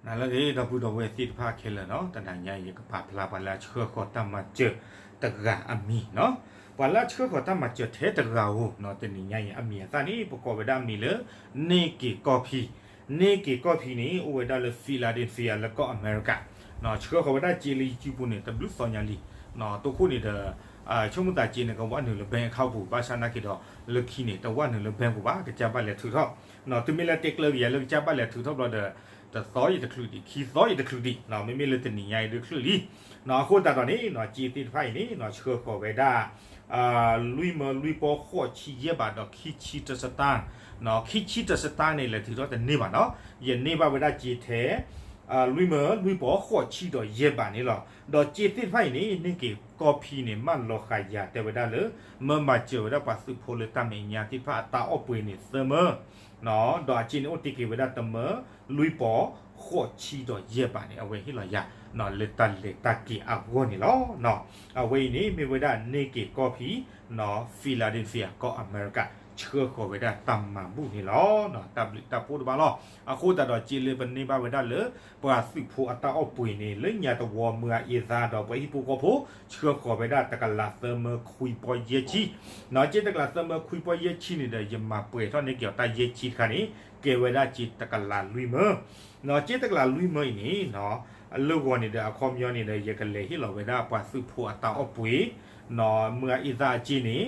နၤလၢအဂ့ၤ ဒီပုၢ်ဒီဝဲၢ်သ့ၣ်တဖၣ်ခဲလၢာ်နီၤ, တနၤညါအံၤ ယကပာ်ဖျါပှၤလၢအဆှၢဃီၤတၢ်မၤစၢၤတဂၤအမံၤနီၤ. ပှၤလၢအဆှၢဃီၤတၢ်မၤစၢၤထဲတဂၤဧိၤနီၤ, တနံၤညါအံၤ အမံၤအသၣ်န့ၣ် ပကိးဝဲဒၣ်အမံၤလၢ န့ၢ်က့ၤကီၢ်ဖံ, န့ၢ်က့ၤကီၢ်ဖံန့ၣ် အိၣ်ဝဲဒၣ်လၢ Philadelphia လၢကီၢ်အမဲရကၤ, ဆှၢဃီၤဝဲဒၣ်စ့လၢ YouTube ပူၤန့ၣ် တဘျုးသီညါလံ, တိၢ်ခိၣ်န့ၣ်ဒီး ဆိကမိၣ်သးစ့န့ၣ် ကဝဲနုာ်လၢ bank account ပူၤ ဘၣ်ဆၣ်နာ်က့ဒီး လၢခံန့ၣ် တဝဲနုာ်လၢ bank ပူၤဘၣ် ကစၢ်ဘၣ်လဲၤထုးထီၣ်, တုၤမ့ၢ်လၢတဲကျၢၤက့ၤယၤလၢကစၢ်ဘၣ်လဲၤထုးထီၣ်ဘျီဒီး တသီယတချုးဒံး ခံသီယတချုးဒံး, မ့မ့ၢ်လၢတနံၤညါအံၤဒုးချုးလံ, အဃိသတးဒီးန့ၣ် စ့သ့ၣ်တဖၣ်အံၤန့ၣ် ဆှၢဃီၤဝဲဒၣ် လွံၢ်မၢလွံၢ်ပီၢ်ဃိးဆံယဲၢ်ဘးဒီးခံဆံတၢစတၢၣ်, ခံဆံတၢစတၢၣ်န့ၣ် လဲၤထုးထီၣ်တန့ၢ်ဘၣ်နီၤ, ယန့ၢ်ဘၣ်ဝဲဒၣ်စ့ထဲ လွံၢ်မၢလွံၢ်ပီၢ်ဃိးဆံဒီးယဲၢ်ဘးန့ၣ်လီၤ. ဒီးစ့သ့ၣ်တဖၣ်အံၤန့ၣ် န့ၢ်က့ၤကီၢ်ဖံန့ၣ် မၢလီၤဃာ်ယၤတဲဝဲဒၣ်လၢ မၢမၤစၢၤဝဲဒၣ်ပှၤသုးဖိလၢတၢ်မဲာ်ညါသ့ၣ်တဖၣ်အတၢ်အီၣ်ပှ့ၤန့ၣ်သၢမၢ ဒီးအစ့န့ၣ်အိၣ်တ့ၢ်က့ၤဝဲဒၣ်တမၢ လွံၢ်ပီၢ်ဃိးဆံဒီးယဲၢ်ဘးန့ၣ် အဝဲဟ့ၣ်လီၤယၤ လၢတၢ်လဲၤတၢ်က့ၤအဂီၢ်န့ၣ်လီၤ. အဝဲအံၤန့ၣ် မ့ၢ်ဝဲဒၣ်န့ၢ်က့ၤကီၢ်ဖံ Philadelphia ကီၢ်အမဲရကၤ ဆှၢဃီၤဝဲဒၣ်တၢ်မၤဘူၣ်န့ၣ်လီၤ. တၢ်ဘျုးတၢ်ဖှိၣ်တဘၣ်လီၤ. အဃိသတးဒီးစ့လၢပန့ၢ်ဘၣ်ဝဲဒၣ်လၢ ပှၤသုးဖိအတၢ်အီၣ်ပှ့ၤန့ၣ် လၢညါတဝီမုၢ်အအ့သါဒီးပှၤဟံၣ်ဖိဃီဖိ ဆှၢဃီၤဝဲဒၣ်တကလးသၢမၢခွံပီၢ်ယဲၢ်ဆံ, စ့တကလးသၢမၢခွံပီၢ်ယဲၢ်ဆံန့ၣ်ဒီး ယမၤပှဲၤထီၣ်န့ၢ်က့ၤအီၤတၢ်ယဲၢ်ဆံတခါန့ၣ် ကဲဝဲဒၣ်စ့တကလးလွံၢ်မၢ စ့တကလးလွံၢ်မၢအံၤန့ၣ် လၢဂီၤန့ၣ်ဒီးအခီပညီန့ၣ်ဒီး ယကလဲၤဟ့ၣ်လီၤဝဲဒၣ်ပှၤသုးဖိအတၢ်အီၣ်ပှ့ၤ မုၢ်အအ့သါအစ့န့ၣ်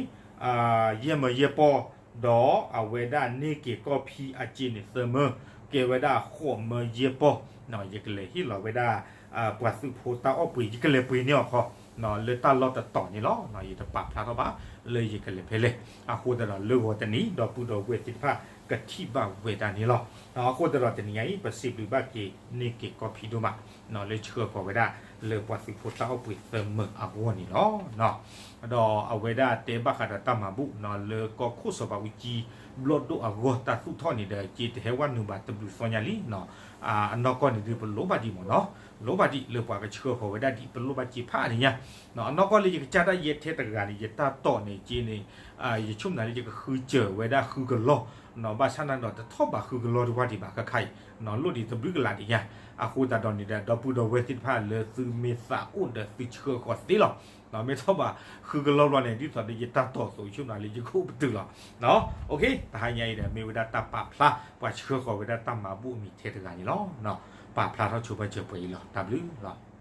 ယဲၢ်မၢယဲၢ်ပီၢ်, ဒီးအဝဲဒၣ်န့ၢ်က့ၤကီၢ်ဖံအစ့န့ၣ်သၢမၢ, ကဲဝဲဒၣ်ဃိးမၢယဲၢ်ပီၢ်, ယကလဲၤဟ့ၣ်လီၤဝဲဒၣ် ပှၤသုးဖိတၢ်အီၣ်ပှ့ၤ ယကလဲၤပှ့ၤန့ၢ်အီၤခီ လၢတၢ်လီၢ်တတီၤန့ၣ်လီၤ. ယတပာ်ဖျါထီၣ်ဘၣ်လၢယကလဲၤဖဲလဲၣ်. အဃိသတးဒီးလၢဂီၤတနံၤ ဒီပုၢ်ဒီဝဲၢ်သ့ၣ်တဖၣ်ကထံၣ်ဘၣ်ဝဲဒၣ်န့ၣ်လီၤ. အဃိသတးဒီးတနံၤညါအံၤ ပစံးဘျုးဘၣ်က့ၤန့ၢ်က့ၤကီၢ်ဖံဒိၣ်မး လၢဆှၢဃီၤဝဲဒၣ်လၢပှၤသုးဖိတၢ်အီၣ်ပှ့ၤသၢမၢအဂီၢ်န့ၣ်လီၤ. ဒီးအဝဲဒၣ်တဲဘၣ်ဃးဒီးတၢ်မၤဘူၣ် လၢကီၢ်ခိၣ်စီၤဘးအူကၠံ ဘျီၣ်ဒိၣ်အဂီၢ်တၢ်သူၣ်ထီၣ်န့ၣ်ဒီး စ့တဟဲဝဲနုာ်ဘၣ်တဘျုးသီညါလံ. အနီၢ်ကီၢ်န့ၣ်ဒုးပလိၣ်ဘၣ်ဒံးမ့ၢ်နီၤ, လိၣ်ဘၣ်ဒံးလၢပှၤကဆှၢဃီၤဝဲဒၣ်ဒံး ပလိၣ်ဘၣ်စ့ဖးအါန့ၣ်ညါ. အနီၢ်ကီၢ်လၢယကစၢ်ဒၣ်ယဲထဲတဂၤန့ၣ် ယတၢ်တီၢ်န့ၣ်က့န့ၣ် ယဆိကမိၣ်လၢယကဃုစၢၤဝဲဒၣ်ဃုကလီၢ်, ဘၣ်ဆၣ်န့ၣ်ဒီးတထီၣ်ဘးဃုကလီၢ်တဝၢ်ဒံးဘၣ် ခဲခါအံၤ လိၣ်ဒံးတဘျုးကလးဒံးညါ. အဃိသတးဒီးန့ၣ်ဒီး ဒီပုၢ်ဒီဝဲၢ်သ့ၣ်တဖၣ်လၢသုမ့ၢ်သးအိၣ်ဒီးသုဆှၢဃီၤသ့လီၤ. မ့ၢ်ထီၣ်ဘးဃုကလီၢ်ဘျီန့ၣ် ဒ်သိးဒီးယတၢ်တီၢ်အသိး ယဆိကမိၣ်လၢယကအိၣ်ပတုာ်လီၤ. တဟါညါအံၤဒီး မ့ၢ်ဝဲဒၣ်တၢ်ပာ်ဖျါ ပှၤဆှၢဃီၤဝဲဒၣ်တၢ်မၤဘူၣ်အမံၤထဲတဂၤန့ၣ်လီၤ. ပာ်ဖျါထီၣ်ဆိပာ်စၢၤပှဲၤအံၤလီၤ. တၢ်ဘျုးလီၤ.